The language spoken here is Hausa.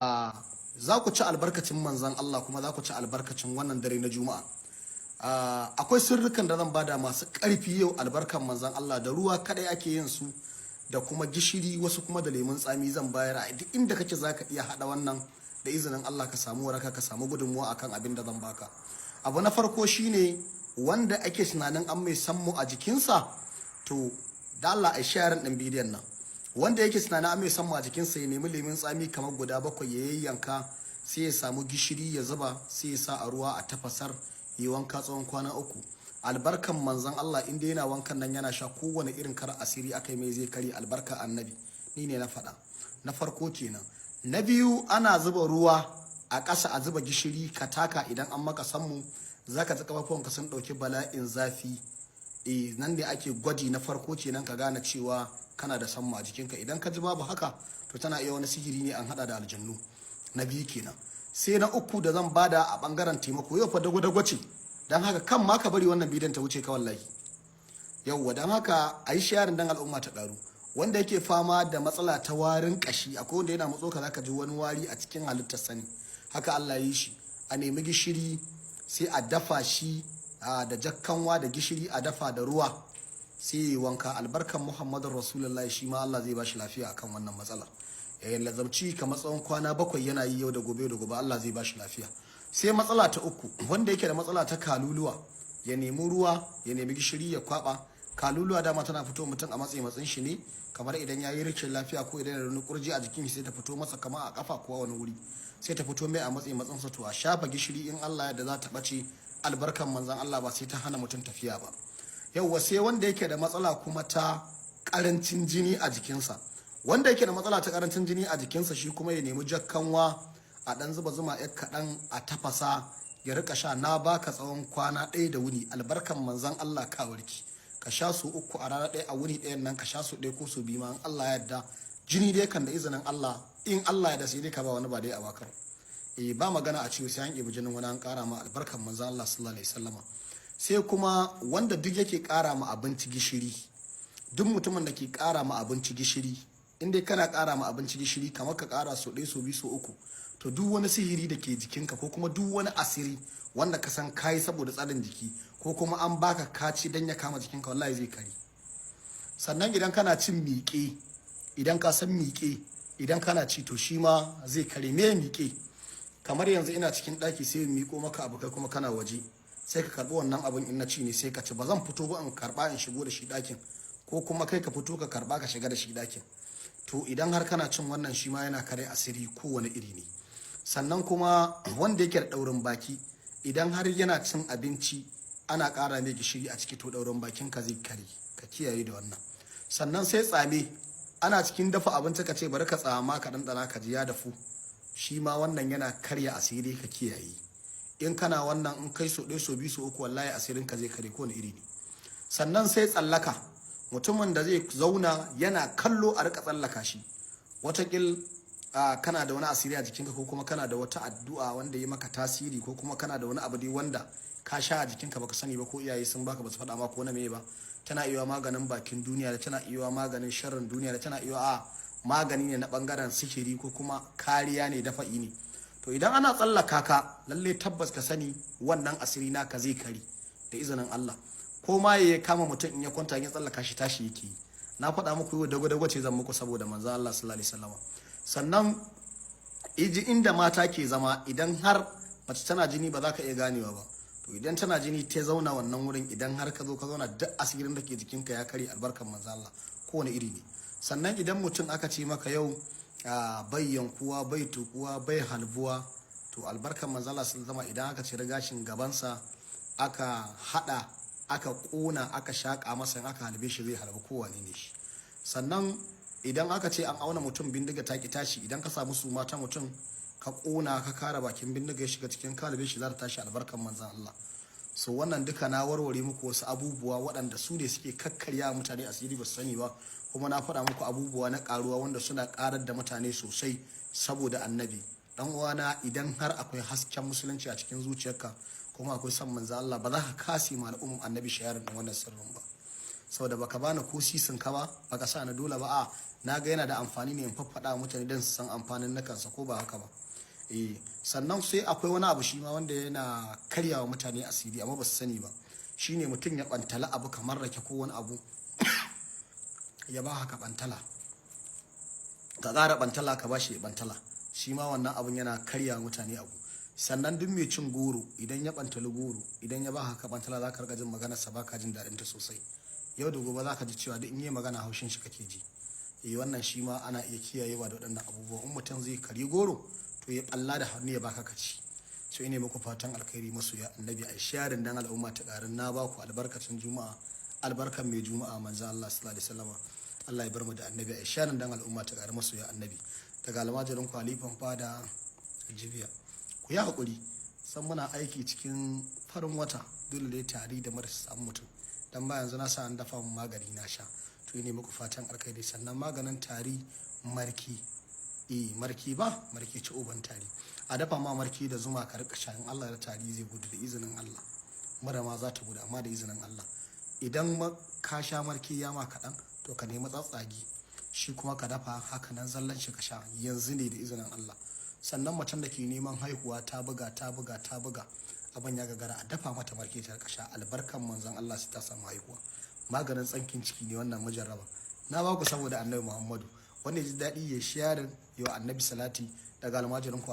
Za ku ci albarkacin Manzan Allah, kuma za ku ci albarkacin wannan dare na Juma'a. Akwai sirrukan da zan bada masu ƙarfi yau, albarkan Manzan Allah, da ruwa kadai ake yin su da kuma gishiri, wasu kuma da lemun tsami. Zan bayar a duk inda kake, zaka iya hada wannan da izinin Allah ka samu waraka, ka samu gudunmuwa akan abin da zan baka. Abu na farko shine wanda ake tunanin an mai sammu a jikinsa. To da Allah a sharing din bidiyon nan. Wanda yake tunanin an mai sammu a jikinsa, ya nemi lemun tsami kamar guda 7 ya yayyanka, sai ya samu gishiri ya zuba, sai ya sa a ruwa a tafasar, yi wanka tsawon kwana 3. Albarkan Manzon Allah, inda yana wankan nan yana sha, kowane irin kar asiri aka yi mai zai kare, albarka Annabi. Ni ne na faɗa. Na farko kenan. Na biyu, ana zuba ruwa a ƙasa, a zuba gishiri, ka taka. Idan an maka sammu, zaka ji kafafuwanka sun ɗauki bala'in zafi. Eh, nan ne ake gwaji na farko kenan ka gane cewa kana da sammu a jikinka. Idan ka ji babu haka, to tana iya wani sihiri ne an hada da aljannu. Na biyu kenan. Sai na uku da zan bada a bangaren taimako. Yau fa dago ce, don haka kan ma ka bari wannan bidiyon ta wuce ka, wallahi. Yauwa, don haka a yi sharing dan al'umma ta karu. Wanda yake fama da matsala ta warin kashi, akwai wanda yana matso ka zaka ji wani wari a cikin halittar sani, haka Allah ya yi shi. A nemi gishiri, sai a dafa shi da jakkanwa da gishiri, a dafa da ruwa, sai yi wanka. Albarkan Muhammadun Rasulullahi, shi ma Allah zai ba shi lafiya akan wannan matsalar. Yayin lazamci kamar tsawon kwana 7 yana yi, yau da gobe da gobe Allah zai ba shi lafiya. Sai matsala ta uku, wanda yake da matsala ta kaluluwa, ya nemi ruwa, ya nemi gishiri, ya kwaba. Kaluluwa dama tana fito mutum a matsayin matsin shi ne, kamar idan ya yi rikin lafiya ko idan yana kurji a jikin shi, sai ta fito masa kamar a kafa ko wani wuri, sai ta fito mai a matsayin matsinsa. To a shafa gishiri, in Allah ya da za ta bace, albarkan Manzon Allah, ba sai ta hana mutum tafiya ba. Yauwa, sai wanda yake da matsala kuma ta karancin jini a jikinsa. Wanda yake da matsala ta karancin jini a jikinsa, shi kuma ya nemi jakkanwa, a dan zuba zuma ya kaɗan, a tafasa, ya rika sha. Na baka tsawon kwana 1 da wuni, albarkan Manzon Allah ka warki. Ka sha su 3 a rana 1, a wuni ɗayan nan ka sha su 1 ko su 2 ma, in Allah ya yarda jini dai kan da izinin Allah, in Allah ya da sai dai ka ba wani, ba dai a bakar. Eh, ba magana a ce sai an ɗebi jinin wani an ƙara ma, albarkan Manzon Allah sallallahu alaihi wasallama. Sai kuma wanda duk yake ƙara ma abinci gishiri. Duk mutumin da ke ƙara ma abinci gishiri, in dai kana ƙara ma abinci gishiri, kamar ka ƙara so 1, so 2, so 3, to duk wani sihiri da ke jikinka ko kuma duk wani asiri wanda ka san kayi saboda tsarin jiki, ko kuma an baka kaci dan ya kama jikinka, wallahi zai kare. Sannan idan kana cin miƙe, idan ka san miƙe, idan kana ci, to shi ma zai kare. Me miƙe? Kamar yanzu ina cikin ɗaki, sai in miƙo maka abu, kai kuma kana waje, sai ka karɓi wannan abun. In na ci ne, sai ka ci. Ba zan fito ba in karɓa in shigo da shi ɗakin, ko kuma kai ka fito ka karɓa ka shiga da shi ɗakin. To idan har kana cin wannan, shi ma yana kare asiri kowane iri ne. Sannan kuma wanda yake da ɗaurin baki, idan har yana cin abinci ana ƙara mai gishiri a ciki, to ɗaurin bakin ka zai kare, ka kiyaye da wannan. Sannan sai tsame. Ana cikin dafa abinci ka ce bari ka tsama ka ɗanɗana ka ji ya dafu, shi ma wannan yana karya asiri, ka kiyaye. In kana wannan, in kai so 1, so 2, so 3, wallahi asirin ka zai kare, kowane iri ne. Sannan sai tsallaka. Mutumin da zai zauna yana kallo a rika tsallaka shi, watakil kana da wani asiri a jikinka, ko kuma kana da wata addu'a wanda ya maka tasiri, ko kuma kana da wani abu dai wanda ka sha a jikinka baka sani ba, ko iyaye sun baka basu faɗa maka ko na meye ba. Tana iya maganin bakin duniya da tana iya maganin sharrin duniya da tana iya a magani ne na bangaren sihiri, ko kuma kariya ne, dafa'i ne. To idan ana tsallaka ka, lalle tabbas ka sani wannan asiri naka zai kare da izinin Allah. Ko ma ya kama mutum, in ya kwanta ya tsallaka shi, tashi yake yi. Na faɗa muku, yau dago dago ce zan muku saboda Manzon Allah sallallahu alaihi wasallam. Sannan iji inda mata ke zama, idan har mace tana jini ba za ka iya ganewa ba, to idan tana jini ta zauna wannan wurin, idan har ka zo ka zauna, duk asirin da ke jikinka ya kare, albarkan Manzon Allah, kowane iri ne. Sannan idan mutum aka ce maka yau bai yankuwa, bai tukuwa, bai halbuwa, to albarkan Manzon Allah sallallahu alaihi, idan aka cire gashin gabansa, aka hada, aka kona, aka shaka masa, in aka halbe shi zai halba, kowane ne shi. Sannan idan aka ce an auna mutum bindiga ta ki tashi, idan ka samu su mata mutum ka kona, ka kara bakin bindiga ya shiga cikin kalabe shi, za ta tashi, albarkan Manzon Allah. So wannan duka na warware muku wasu abubuwa waɗanda su ne suke kakkarya mutane asiri ba su sani ba. Kuma na faɗa muku abubuwa na ƙaruwa wanda suna ƙarar da mutane sosai saboda Annabi. Dan uwana, idan har akwai hasken Musulunci a cikin zuciyarka, kuma akwai son Manzo Allah, ba za ka kasi ma al'umman Annabi sharing din wannan sirrin ba, saboda baka bani ko sisin ka ba, baka sa na dole ba. A Na ga yana da amfani ne in faffaɗa mutane don su san amfanin na kansa, ko ba haka ba? Eh, sannan sai akwai wani abu shi ma wanda yana karyawa mutane asiri amma ba su sani ba. Shine mutum ya bantala abu kamar rake ko wani abu, ya ba haka bantala, ka ƙara bantala, ka bashi ya bantala. Shi ma wannan abun yana karya mutane abu. Sannan duk mai cin goro, idan ya bantali goro, idan ya ba haka bantala, za ka rika jin maganar sa baka jin daɗin ta sosai. Yau da gobe za ka ji cewa duk in yi magana haushin shi kake ji. Eh, wannan shi ma ana iya kiyayewa da waɗannan abubuwa. In mutum zai kari goro, to ya balla da hannu ya baka ka ci. So ina muku fatan alkhairi, masoya Annabi. A sharing dan al'umma ta ƙarin. Na baku albarkacin Juma'a, albarkan mai Juma'a, manzo Allah sallallahu alaihi wasallam. Allah ya bar mu da Annabi. A sharing dan al'umma ta ƙarin, masoya Annabi. Daga almajirin ku Halifan Fada Jibiya. Ku yi hakuri, san muna aiki cikin farin wata, dole dai tari da marasa samu mutum. Dan ba yanzu na sa an dafa mun magani na sha. To ne muku fatan alkhairi. Sannan maganin tari, marki. Eh, marki ba, marki ci uban tari. A dafa ma marki da zuma ka rika sha, in Allah ya tari zai gudu da izinin Allah. Mura ma za ta gudu amma da izinin Allah. Idan ka sha marki ya ma kaɗan, to ka nemi tsatsagi shi kuma ka dafa haka nan zallan shi ka sha yanzu ne da izinin Allah. Sannan macen da ke neman haihuwa, ta buga, ta buga, ta buga, abin ya gagara, a dafa mata marke ta rika sha, albarkan manzon Allah sai ta samu haihuwa. Maganin tsankin ciki ne wannan, mujarraba. Na ba ku saboda Annabi Muhammadu. Wanda ya ji daɗi ya sharing, yau Annabi salati. Daga almajirin ku.